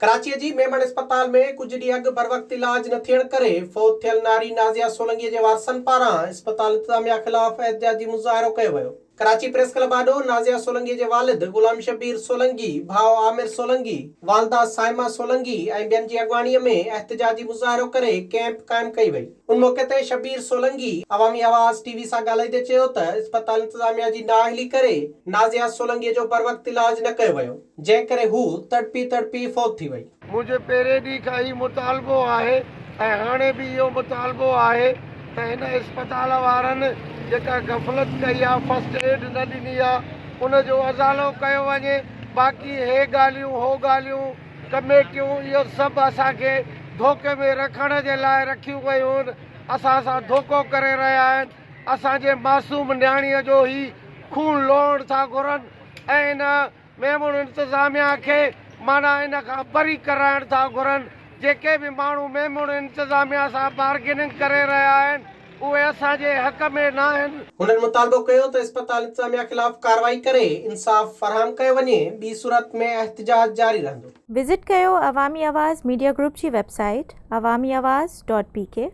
ڪراچيء جي ميمڻ اسپتال ۾ ڪجهه ڏينهن اڳ بروقت علاج نه ٿيڻ ڪري فوت ٿيل ناري نازيه سولنگيء جي وارثن پاران اسپتال انتظاميا خلاف احتجاجي مظاهرو ڪيو ويو. ڪراچي پريس ڪلب آڏو نازيه سولنگيء جي والد غلام شبير سولنگي، ڀاء عامر سولنگي، والده صائمه سولنگي ۽ ٻين جي اڳواڻيء ۾ احتجاجي مظاهرو ڪري ڪئمپ قائم ڪئي وئي. ان موقعي تي شبير سولنگي عوامي آواز ٽي وي سان ڳالهائيندي چيو ته اسپتال انتظاميا جي نااهلي ڪري نازيه سولنگيء جو بروقت علاج نه ڪيو ويو، جنهن ڪري هوء تڙپي تڙپي فوت ٿي وئي. منهنجو پهرين ڏينهن کان هي مطالبو آهي ۽ هاڻي به اهو مطالبو آهي ته هن اسپتال وارن جيڪا غفلت ڪئي آهي فرسٽ ايڊ نه ڏني آهي ان جو ازالو ڪيو وڃي باقي هي ڳالهيون هو ڳالهيون ڪميٽيون اهو سڀ اسان کي ڌوڪي ۾ رکڻ جي لاء رکيون ويون آهن اسان سان ڌوڪو ڪري رهيا آهن اسان جي معصوم نياڻي جو هي خون لوڙڻ ٿا گهرن ۽ ان ميمڻ انتظاميا کي معنيٰ ان کان بري ڪرائڻ ٿا گهرن، جيڪي به ماڻهو ميمڻ انتظاميا سان بارگيننگ ڪري رهيا آهن اهي اسان جي حق ۾ ناهن. هنن مطالبو ڪيو ته اسپتال انتظاميا خلاف ڪارروائي ڪري انصاف فراهم ڪيو وڃي، ٻي صورت ۾ احتجاج جاري رهندو. وزٽ ڪيو عوامي آواز ميڊيا گروپ جي website Awami Awaz dot P K.